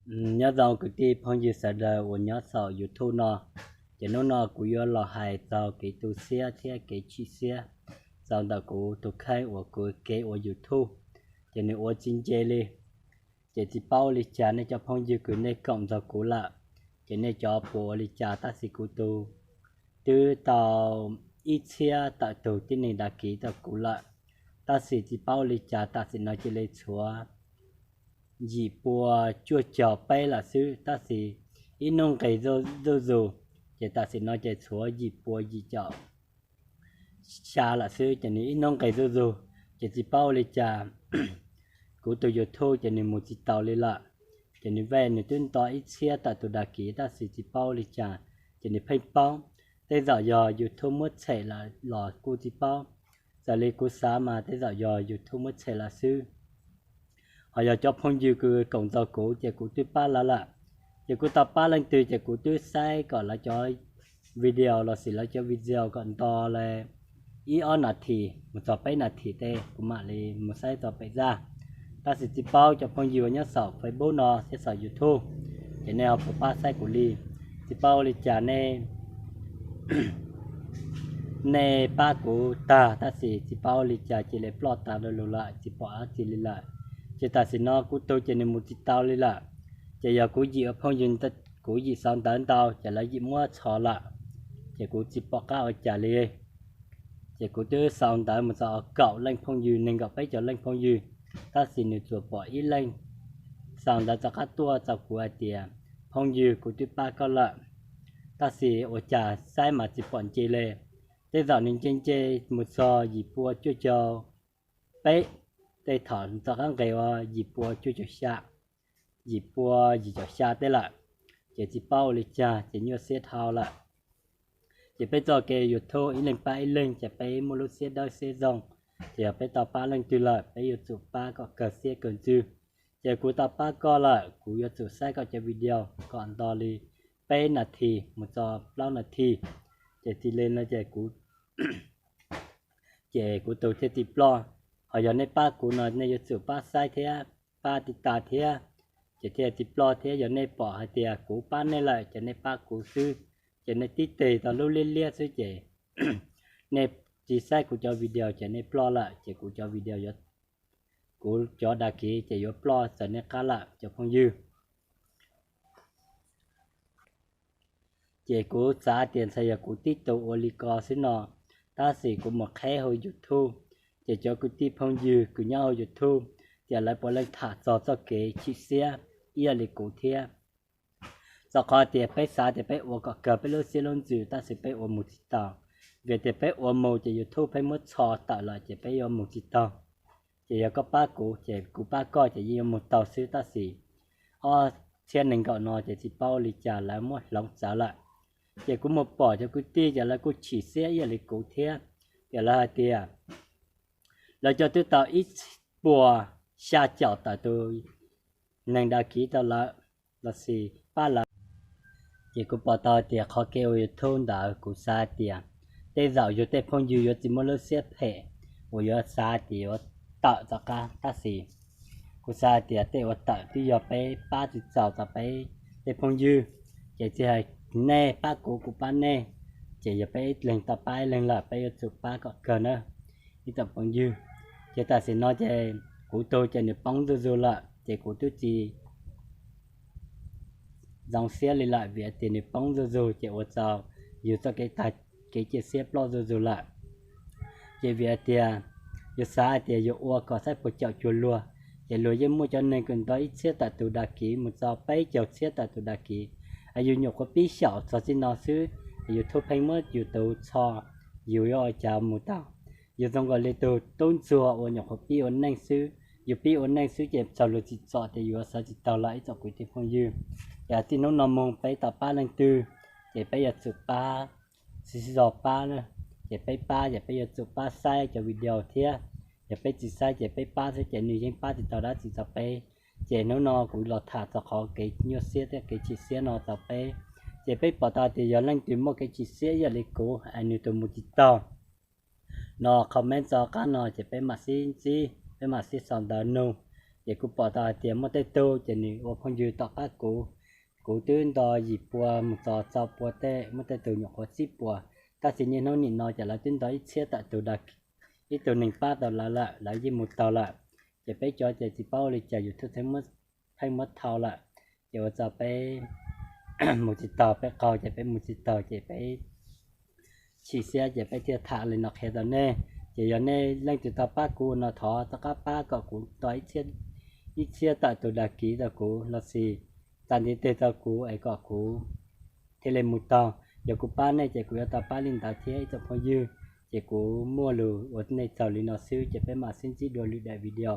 Nyob zoo kwv tij phooj ywg sawv daws uas nyob saum YouTube no, ces hnub no kuv yuav los hais txog kev tu siab thiab kev chim siab txog ntawm kuv tus kheej uas kuv kev ua YouTube, ces nws ua tsis nce li. Ces tsis paub ua li cas nej cov phooj ywg kws nej koom nrog kuv lawm, ces nej cov puas ua li cas, tab sis kuv tus twb tau ib txhiab tawm tus tib neeg dag kiv rau kuv lawm, tab sis tsis paub ua li cas tam sim no cia li tshuav yim pua cuaj caug peb lawm xwb, tab sis ib hnub nqis zuj zus, ces tam sim no ces tshuav yim pua yim caum xya lawm xwb, ces nws ib hnub nqis zuj zus, ces tsis paub ua li cas. Kuv tus YouTube ces nws mus tsis taus li lawm, ces nws vej nws twb nto ib txhiab tawm tus dag kiv tab sis tsis paub ua li cas, ces nws pheej poob. Tej zaum yog YouTube muab tshem lawm los kuj tsis paub, txawm li kuv xav mas tej zaum yog YouTube muab tshem lawm xwb. Ho yog cov phooj ywg kws koom nrog kuv ces kuv twb pab lawv lawm, ces kuv tau pab leej twg ces kuv twb saib kom lawv cov video los sis lawv cov video kom nto li ib ob nas this mus txog peb nas this tej kuv mam li mus saib txog pem zaj. Tab sis tsis paub cov phooj ywg uas nyob saum Facebook no thiab saum YouTube, ces nej ho puas pab saib kuv li. Tsis paub ua li cas nej nej pab kuv tag tab sis tsis paub ua li cas cia li ploj tas lug lawm, tsis pom dab tsi li lawm. Ces tam sim no kuv tus ces nws mus tsis tau li lawm, ces yog kuv yim ua phooj ywg, kuv yim xaus ntawv ntau ces lawv yim muab txhos lawm, ces kuv tsis pom qab ua cas li. Ces kuv twb xaus ntawv mus txog kaum leej phooj ywg, nees nkaum peb caug leej phooj ywg, tab sis nws tsuas pom ib leej xaus ntawv rov qab tuaj rau kuv hais tias, phooj ywg, kuv twb pab koj lawm, tab sis ua cas saib mas tsis pom nce li. Tej zaum nws nce nce mus txog yim pua cuaj caug peb, tej thaum rov qab nqis ua yim pua cuaj caug xya, yim pua yim caum xya tej lawm, ces tsis paub ua li cas ces nyuaj siab dhau lawm. Ces peb txoj kev YouTube ib leeg pab ib leeg ces peb muaj lub siab dawb siab zoo, ces yog peb tau pab leej twg lawm peb yuav tsum pab kom kawg siab kawg ntsws. Ces kuv tau pab koj lawm, kuv yuav tsum saib koj cov video kom nto li peb nas this mus txog plaub nas this, ces tsis li no ces kuv ces kuv tus thiaj tsis ploj. Ho yog nej pab kuv no nej yuav tsum pab saib thiab pab tiv tas thiab, ces thiaj tsis ploj thiab. Yog nej pom hais tias kuv pab nej lawm ces nej pab kuv xwb, ces nej tib tes tau lub liab liab xwb ces nej tsis saib kuv cov video ces nej ploj lawm, ces kuv cov video, kuv cov dag kiv ces yuav ploj txawm nej qab lawm cov phooj ywg. Ces kuv xav tias ntshai yog kuv tib tug ua li ko xwb no, tab sis kuv mus qheb hauv YouTube, ces cov kwv tij phooj ywg kws nyob hauv YouTube, ces lawv puav leej tham txog txoj kev chim siab ib yam li kuv thiab. Rau qhov tias peb xav tias peb ua kom kawg peb lub siab lub ntsws tab sis peb ua mus tsis tau, vim tias peb ua mus ces YouTube pheej muab txhos tawm lawm ces peb yuav mus tsis tau. Ces yog koj pab kuv ces kuv pab koj ces yeej yuav mus tau xwb, tab sis ob txhiab nees nkaum no ces tsis paub li cas lawv muab hloov txawv lawm. Ces kuv mus pom cov kwv tij ces lawv kuj chim siab ib yam li kuv thiab, ces lawv hais tias lawv cov twb tau ib puas xya caum tawm tus neeg dag kiv rau lawv los sis pab lawv. Ces kuv pom tau tias qhov kev ua YouTube ntawd kuv xav tias tej zaum yus tej phooj ywg yuav tsis muaj lub siab phem uas yuav xav tias yuav tawm rov qab, tab sis kuv xav tias tej uas tawm twb yog peb pab tsis txaus rau peb tej phooj ywg. Ces tsis hais nej pab kuv kuv pab nej, ces yog peb ib leeg tau pab ib leeg lawm peb yuav tsum pab kom kawg na ib tsoom phooj ywg. Ces tam sim no ces kuv tus ces nws poob zuj zus lawm ces kuv twb tsis zoo siab li lawm vim tias nws poob zuj zus ces ua rau yus txoj kev tag kev cia siab ploj zuj zus lawm. Ces vim hais tias yus xav hais tias yus ua kom saib puas caum cuag luag, ces luag yeej muaj cov neeg kws nto ib txhiab tawm tus dag kiv mus txog peb caug txhiab tawm tus dag kiv, yus nyuam qhuav pib xyaum txog txij no xwb, YouTube pheej muab yus tus txhos, yus yuav ua cas mus tau. Yus zoo nkaus li tus tub ntsuag uas nyuam qhuav pib ua neej xwb, yus pib ua neej xwb ces txog luag tsim txom tias yus yuav sawv tsis taug lawm ib tsoom kwv tij phooj ywg. Ces txij hnub no mus peb tau pab leej twg, ces peb yuav tsum pab, tsis zog pab na, ces peb pab ces peb yuav tsum pab saib cov video thiab. Yog peb tsis saib ces peb pab xwb ces nws yeej pab tsis tau dab tsi rau peb. Ces hnub no kuv los tham txog qhov kev nyuaj siab thiab kev chim siab no rau peb. Ces peb pom tau tias yog leej twg muaj kev chim siab ib yam li kuv es nws tus mus tsis taug no comment rau qab no ces peb mam sib ntsib, peb mam sib sau ntawv nug. Ces kuv pom tau hais tias muaj tej tug ces nws ua phooj ywg tom qab kuv, kuv twb nto yim pua mus txog txog pua tej, muaj tej tug nyuam qhuav tsib puas, tab sis niaj hnub nim no ces lawv twb nto ib txhiab tawm tus dag, ib tug neeg pab tau lawv lawm, lawv yeej mus taug lawm. Ces peb cov ces tsis paub ua li cas YouTube txheeb muab, pheej muab thau lawm. Ces ua txog peb mus tsis taug, peb qaug ces peb mus tsis taug ces peb chim siab ces peb thiaj tham li no qhia rau nej. Ces yog nej leej twg tau pab kuv no thov rov qab pab kom kuv nto ib txhiab tawm tus dag kiv rau kuv los sis tsa ntiv tes rau kuv es kom kuv thiaj li mus taug. Yog kuv pab nej ces kuv yuav tau pab li ntawd thiab ib tsoom phooj ywg. Ces kuv muaj lus ua nej txaus li no xwb ces peb mam sib ntsib dua lwm daim video.